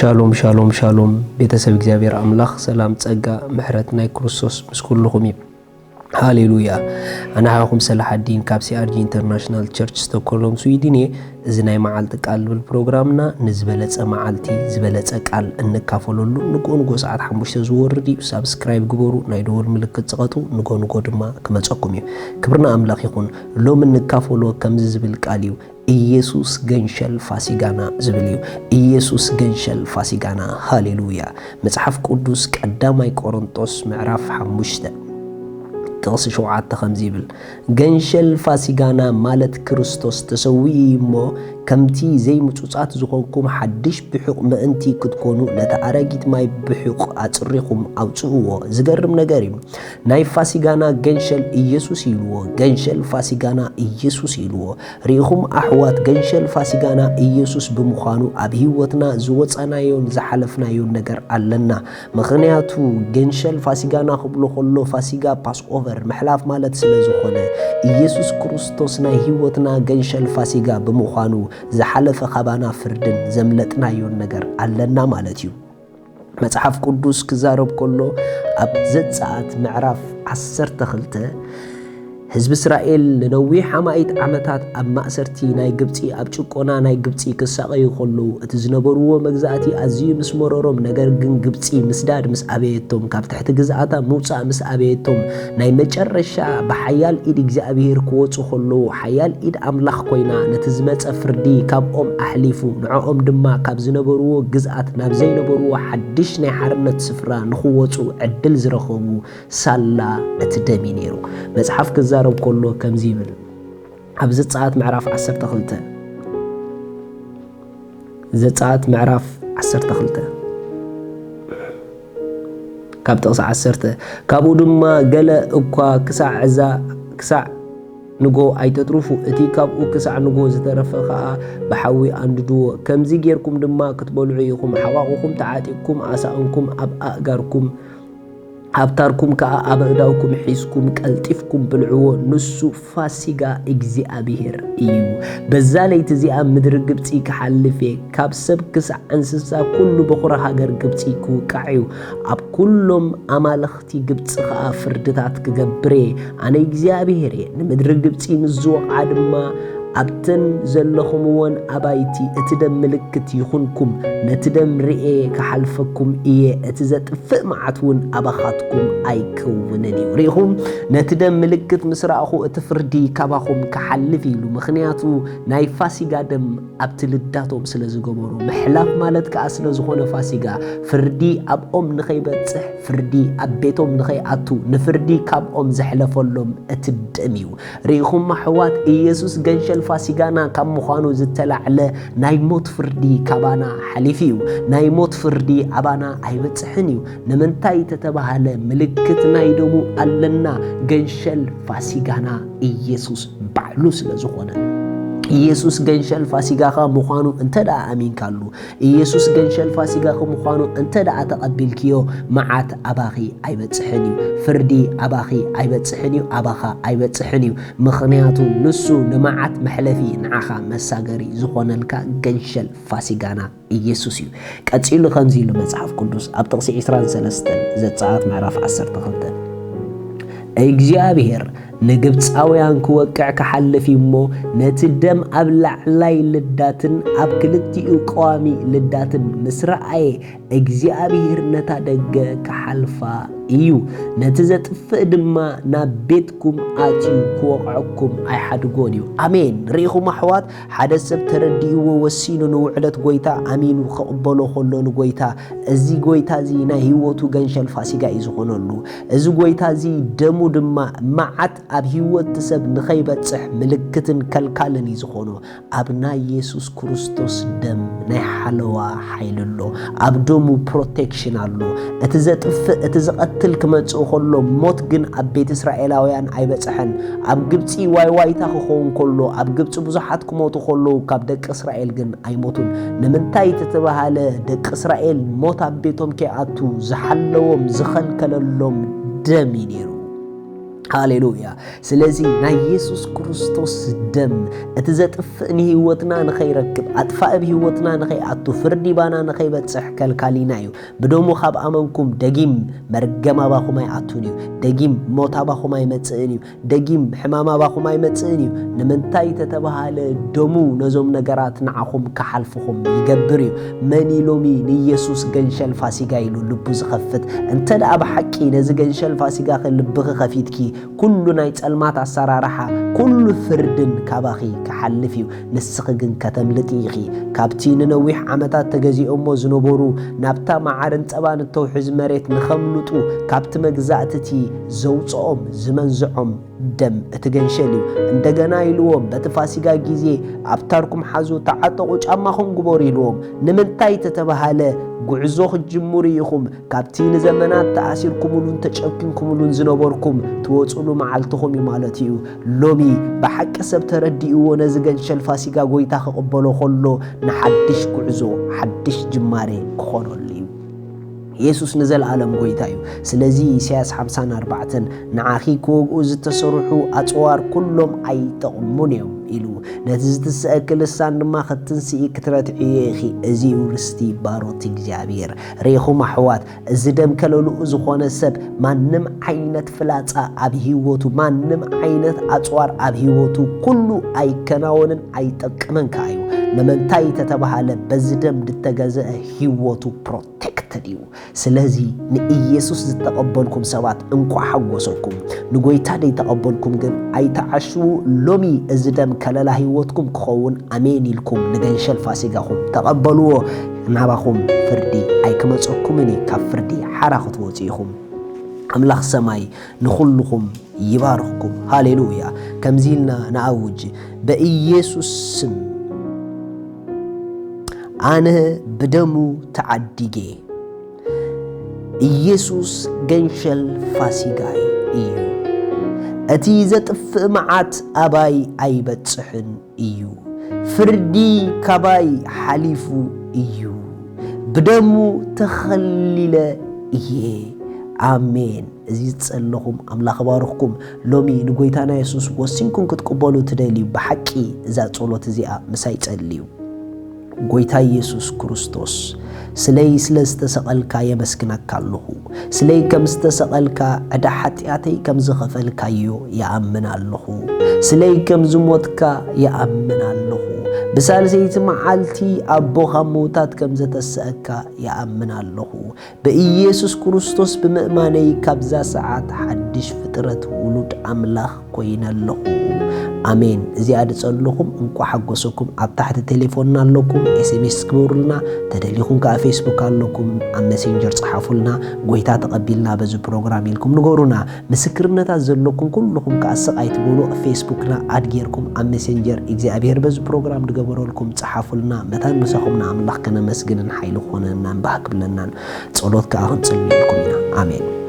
ሻሎም ሻሎም ሻሎም፣ ቤተሰብ እግዚኣብሔር ኣምላኽ ሰላም፣ ጸጋ፣ ምሕረት ናይ ክርስቶስ ምስ ኩልኹም እዩ። ሃሌሉያ። ኣነ ሓኹም ሰላሓዲን ካብ ሲኣርጂ ኢንተርናሽናል ቸርች ስቶኮሎም ስዊድን እየ። እዚ ናይ መዓልቲ ቃል ዝብል ፕሮግራምና ንዝበለጸ መዓልቲ ዝበለጸ ቃል እንካፈለሉ ንግሆ ንግሆ ሰዓት ሓሙሽተ ዝወርድ እዩ። ሳብስክራይብ ግበሩ፣ ናይ ደወል ምልክት ጽቐጡ፣ ንግሆ ንግሆ ድማ ክመጸኩም እዩ። ክብርና ኣምላኽ ይኹን። ሎም እንካፈሎ ከምዚ ዝብል ቃል እዩ። ኢየሱስ ገንሸል ፋሲጋና ዝብል እዩ። ኢየሱስ ገንሸል ፋሲጋና። ሃሌሉያ። መጽሓፍ ቅዱስ ቀዳማይ ቆሮንጦስ ምዕራፍ ሓሙሽተ ጥቕሲ ሸውዓተ ከምዚ ይብል፣ ገንሸል ፋሲጋና ማለት ክርስቶስ ተሰዊኡ እዩ እሞ፣ ከምቲ ዘይምጹጻት ዝኾንኩም ሓድሽ ብሑቕ ምእንቲ ክትኮኑ፣ ነቲ ኣረጊት ማይ ብሑቕ ኣጽሪኹም ኣውጽእዎ። ዝገርም ነገር እዩ። ናይ ፋሲጋና ገንሸል ኢየሱስ ኢልዎ። ገንሸል ፋሲጋና ኢየሱስ ኢልዎ። ርኢኹም ኣሕዋት፣ ገንሸል ፋሲጋና ኢየሱስ ብምዃኑ፣ ኣብ ህይወትና ዝወጻናዮን ዝሓለፍናዮን ነገር ኣለና። ምኽንያቱ፣ ገንሸል ፋሲጋና ክብሎ ከሎ፣ ፋሲጋ ፓስኦቨር ምሕላፍ ማለት ስለ ዝኾነ፣ ኢየሱስ ክርስቶስ ናይ ህይወትና ገንሸል ፋሲጋ ብምዃኑ፣ ዝሓለፈ ካባና ፍርድን ዘምለጥናዮን ነገር ኣለና ማለት እዩ። መጽሓፍ ቅዱስ ክዛረብ ከሎ፣ ኣብ ዘጸኣት ምዕራፍ ዓሰርተ ክልተ፣ ህዝቢ እስራኤል ንነዊሕ ኣማኢት ዓመታት ኣብ ማእሰርቲ ናይ ግብጺ፣ ኣብ ጭቆና ናይ ግብጺ ክሳቐዩ ከለዉ፣ እቲ ዝነበርዎ መግዛእቲ ኣዝዩ ምስ መረሮም፣ ነገር ግን ግብጺ ምስዳድ ምስ ኣበየቶም፣ ካብ ትሕቲ ግዝኣታ ምውጻእ ምስ ኣበየቶም፣ ናይ መጨረሻ ብሓያል ኢድ እግዚኣብሄር ክወጹ ከለዉ፣ ሓያል ኢድ ኣምላኽ ኮይና፣ ነቲ ዝመጸ ፍርዲ ካብኦም ኣሕሊፉ፣ ንዕኦም ድማ ካብ ዝነበርዎ ግዝኣት ናብ ዘይነበርዎ ሓድሽ ናይ ሓርነት ስፍራ ንኽወጹ ዕድል ዝረኸቡ ሳላ እቲ ደም እዩ ነይሩ። መጽሓፍ ክዛረብ ከሎ ከምዚ ይብል፣ ኣብ ዘጸኣት ምዕራፍ ዓሰርተ ክልተ፣ ዘጸኣት ምዕራፍ ዓሰርተ ክልተ ካብ ጥቕሲ ዓሰርተ፣ ካብኡ ድማ ገለ እኳ ክሳዕ ዕዛ፣ ክሳዕ ንጎ ኣይተትርፉ፣ እቲ ካብኡ ክሳዕ ንጎ ዝተረፈ ኸኣ ብሓዊ ኣንድድዎ። ከምዚ ጌርኩም ድማ ክትበልዑ ኢኹም፣ ሓቋቑኹም ተዓጢቕኩም፣ ኣሳእንኩም ኣብ ኣእጋርኩም፣ ኣብታርኩም ከኣ ኣብ ኣእዳውኩም ሒዝኩም ቀልጢፍኩም ብልዕዎ፣ ንሱ ፋሲጋ እግዚኣብሄር እዩ። በዛ ለይቲ እዚኣ ምድሪ ግብጺ ክሓልፍ እየ፣ ካብ ሰብ ክሳዕ እንስሳ ኩሉ በኹሪ ሃገር ግብጺ ክውቃዕ እዩ። ኣብ ኩሎም ኣማልኽቲ ግብጺ ኸኣ ፍርድታት ክገብር እየ። ኣነ እግዚኣብሄር እየ። ንምድሪ ግብጺ ምስ ዝወቕዓ ድማ ኣብተን ዘለኹምወን ኣባይቲ እቲ ደም ምልክት ይኹንኩም። ነቲ ደም ርኤ ክሓልፈኩም እየ። እቲ ዘጥፍእ መዓት እውን ኣባኻትኩም ኣይከውንን እዩ። ርኢኹም፣ ነቲ ደም ምልክት ምስ ረኣኹ እቲ ፍርዲ ካባኹም ክሓልፍ እዩ ኢሉ። ምኽንያቱ ናይ ፋሲጋ ደም ኣብቲ ልዳቶም ስለ ዝገበሩ፣ ምሕላፍ ማለት ከኣ ስለ ዝኾነ ፋሲጋ፣ ፍርዲ ኣብኦም ንኸይበጽሕ፣ ፍርዲ ኣብ ቤቶም ንኸይኣቱ፣ ንፍርዲ ካብኦም ዘሕለፈሎም እቲ ደም እዩ። ርኢኹም ኣሕዋት፣ ኢየሱስ ገንሸል ፋሲጋና ካብ ምዃኑ ዝተላዕለ ናይ ሞት ፍርዲ ካባና ሓሊፉ እዩ። ናይ ሞት ፍርዲ ኣባና ኣይበጽሕን እዩ። ንምንታይ ተተባህለ፣ ምልክት ናይ ደሙ ኣለና። ገንሸል ፋሲጋና ኢየሱስ ባዕሉ ስለ ዝኾነ። ኢየሱስ ገንሸል ፋሲጋኻ ምዃኑ እንተ ደኣ ኣሚንካሉ፣ ኢየሱስ ገንሸል ፋሲጋኺ ምዃኑ እንተ ደኣ ተቐቢልክዮ፣ መዓት ኣባኺ ኣይበጽሕን እዩ። ፍርዲ ኣባኺ ኣይበጽሕን እዩ፣ ኣባኻ ኣይበጽሕን እዩ። ምኽንያቱ ንሱ ንመዓት መሕለፊ፣ ንዓኻ መሳገሪ ዝኾነልካ ገንሸል ፋሲጋና ኢየሱስ እዩ። ቀጺሉ ከምዚ ኢሉ መጽሓፍ ቅዱስ ኣብ ጥቕሲ ዕስራን ሰለስተን ዘጸኣት ምዕራፍ ዓሰርተ ክልተ፣ እግዚኣብሔር ንግብጻውያን ክወቅዕ ክሓልፍ እዩ እሞ፣ ነቲ ደም ኣብ ላዕላይ ልዳትን ኣብ ክልቲኡ ቀዋሚ ልዳትን ምስ ረኣየ፣ እግዚኣብሔር ነታ ደገ ክሓልፋ እዩ፣ ነቲ ዘጥፍእ ድማ ናብ ቤትኩም ኣትዩ ክወቕዐኩም ኣይሓድጎን እዩ። ኣሜን። ርኢኹም ኣሕዋት፣ ሓደ ሰብ ተረዲእዎ ወሲኑ ንውዕለት ጐይታ ኣሚኑ ክቕበሎ ከሎ ንጐይታ፣ እዚ ጐይታ እዚ ናይ ህይወቱ ገንሸል ፋሲጋ እዩ ዝኾነሉ። እዚ ጐይታ እዚ ደሙ ድማ መዓት ኣብ ህይወት እቲ ሰብ ንኸይበጽሕ ምልክትን ከልካልን እዩ ዝኾኖ። ኣብ ናይ የሱስ ክርስቶስ ደም ናይ ሓለዋ ሓይሊ ኣሎ። ኣብ ደሙ ፕሮቴክሽን ኣሎ። እቲ ዘጥፍእ፣ እቲ ዝቐትል ክመጽእ ከሎ፣ ሞት ግን ኣብ ቤት እስራኤላውያን ኣይበጽሐን። ኣብ ግብጺ ዋይዋይታ ክኸውን ከሎ፣ ኣብ ግብጺ ብዙሓት ክሞቱ ከለዉ፣ ካብ ደቂ እስራኤል ግን ኣይሞቱን። ንምንታይ ተተባሃለ፣ ደቂ እስራኤል ሞት ኣብ ቤቶም ከይኣቱ ዝሓለዎም፣ ዝኸልከለሎም ደም እዩ ነይሩ። ሃሌሉያ። ስለዚ ናይ የሱስ ክርስቶስ ደም፣ እቲ ዘጥፍእ ንህይወትና ንኸይረክብ፣ ኣጥፋእ ኣብ ህይወትና ንኸይኣቱ፣ ፍርዲ ባና ንኸይበጽሕ ከልካሊና እዩ። ብደሙ ካብ ኣመንኩም፣ ደጊም መርገም ኣባኹም ኣይኣቱን እዩ። ደጊም ሞት ኣባኹም ኣይመጽእን እዩ። ደጊም ሕማም ኣባኹም ኣይመጽእን እዩ። ንምንታይ ተተባሃለ፣ ደሙ ነዞም ነገራት ንዓኹም ክሓልፍኹም ይገብር እዩ። መን እዩ ሎሚ ንየሱስ ገንሸል ፋሲጋ ኢሉ ልቡ ዝኸፍት? እንተ ደኣ ብሓቂ ነዚ ገንሸል ፋሲጋኺ ልብኺ ከፊትኪ፣ ኩሉ ናይ ጸልማት ኣሰራርሓ፣ ኩሉ ፍርድን ካባኺ ክሓልፍ እዩ። ንስኺ ግን ከተምልጢ ኢኺ። ካብቲ ንነዊሕ ዓመታት ተገዚኦሞ ዝነበሩ፣ ናብታ መዓርን ጸባን እተውሕዝ መሬት ንኸምልጡ፣ ካብቲ መግዛእቲ እቲ ዘውጽኦም ዝመንዝዖም ደም እቲ ገንሸል እዩ። እንደገና ኢልዎም፣ በቲ ፋሲጋ ግዜ ኣብታርኩም ሓዙ፣ ተዓጠቑ፣ ጫማኹም ግበሩ ኢልዎም። ንምንታይ ተተባሃለ፣ ጉዕዞ ክትጅምሩ ኢኹም። ካብቲ ንዘመናት ተኣሲርኩምሉን ተጨኪንኩምሉን ዝነበርኩም ትወጹሉ መዓልትኹም እዩ ማለት እዩ። ሎሚ ብሓቂ ሰብ ተረዲእዎ ነዚ ገንሸል ፋሲጋ ጎይታ ክቕበሎ ከሎ ንሓድሽ ጉዕዞ ሓድሽ ጅማሬ ክኾነሉ እዩ። የሱስ ንዘለኣለም ጎይታ እዩ። ስለዚ ኢሳያስ ሓምሳን ኣርባዕተን ንዓኺ ክወግኡ ዝተሰርሑ ኣጽዋር ኩሎም ኣይጠቕሙን እዮም ኢሉ። ነቲ ዝትስአኪ ልሳን ድማ ክትትንስኢ ክትረትዕዮ ኢኺ። እዚ እዩ ርስቲ ባሮት እግዚኣብሔር። ርኢኹም ኣሕዋት፣ እዚ ደም ከለልኡ ዝኾነ ሰብ ማንም ዓይነት ፍላጻ ኣብ ህይወቱ፣ ማንም ዓይነት ኣጽዋር ኣብ ህይወቱ ኩሉ ኣይከናወንን ኣይጠቅምን ከኣ እዩ። ንምንታይ ተተባሃለ በዚ ደም ዝተገዘአ ህይወቱ ፕሮቴክትድ እዩ። ስለዚ ንኢየሱስ ዝተቐበልኩም ሰባት እንቋዕ ሓጎሰኩም። ንጎይታ ደይተቐበልኩም ግን ኣይተዓሽዉ። ሎሚ እዚ ደም ከለላ ህይወትኩም ክኸውን ኣሜን ኢልኩም ንገንሸል ፋሲጋኹም ተቐበልዎ። ናባኹም ፍርዲ ኣይክመጸኩምን እዩ። ካብ ፍርዲ ሓራ ክትወጹ ኢኹም። ኣምላኽ ሰማይ ንኹልኹም ይባርኽኩም። ሃሌሉያ። ከምዚ ኢልና ንኣውጅ፣ በኢየሱስ ስም ኣነ ብደሙ ተዓዲገ። ኢየሱስ ገንሸል ፋሲጋይ እዩ። እቲ ዘጥፍእ መዓት ኣባይ ኣይበጽሕን እዩ። ፍርዲ ካባይ ሓሊፉ እዩ። ብደሙ ተኸሊለ እየ። ኣሜን። እዚ ዝጸለኹም ኣምላኽ ባርኽኩም። ሎሚ ንጎይታና የሱስ ወሲንኩም ክትቅበሉ ትደልዩ፣ ብሓቂ እዛ ጸሎት እዚኣ ምሳይ ጸልዩ። ጎይታ ኢየሱስ ክርስቶስ፣ ስለይ ስለ ዝተሰቐልካ የመስግነካ ኣለኹ። ስለይ ከም ዝተሰቐልካ፣ ዕዳ ሓጢኣተይ ከም ዝኸፈልካዮ ይኣምን ኣለኹ። ስለይ ከም ዝሞትካ ይኣምን ኣለኹ። ብሳልሰይቲ መዓልቲ ኣቦ ካብ ምውታት ከም ዘተስኣካ ይኣምን ኣለኹ። በኢየሱስ ክርስቶስ ብምእማነይ ካብዛ ሰዓት ሓድሽ ፍጥረት ውሉድ ኣምላኽ ኮይነ ኣለኹ። ኣሜን። እዚኣ ድጸለኹም እንኳዕ ሓጎሰኩም። ኣብ ታሕቲ ቴሌፎንና ኣለኩም፣ ኤስኤምኤስ ግበሩልና። ተደሊኹም ከኣ ፌስቡክ ኣለኩም፣ ኣብ መሴንጀር ጽሓፉልና። ጎይታ ተቐቢልና በዚ ፕሮግራም ኢልኩም ንገሩና። ምስክርነታት ዘለኩም ኩልኹም ከኣ ስቕ ኣይትበሉ፣ ኣብ ፌስቡክና ኣድ ጌርኩም ኣብ መሴንጀር እግዚኣብሔር በዚ ፕሮግራም ድገበረልኩም ጽሓፉልና። መታን ምሳኹም ንኣምላኽ ከነመስግንን ሓይሊ ክኾነናን ባህ ክብለናን ጸሎት ከኣ ክንጽልየልኩም ኢና። ኣሜን።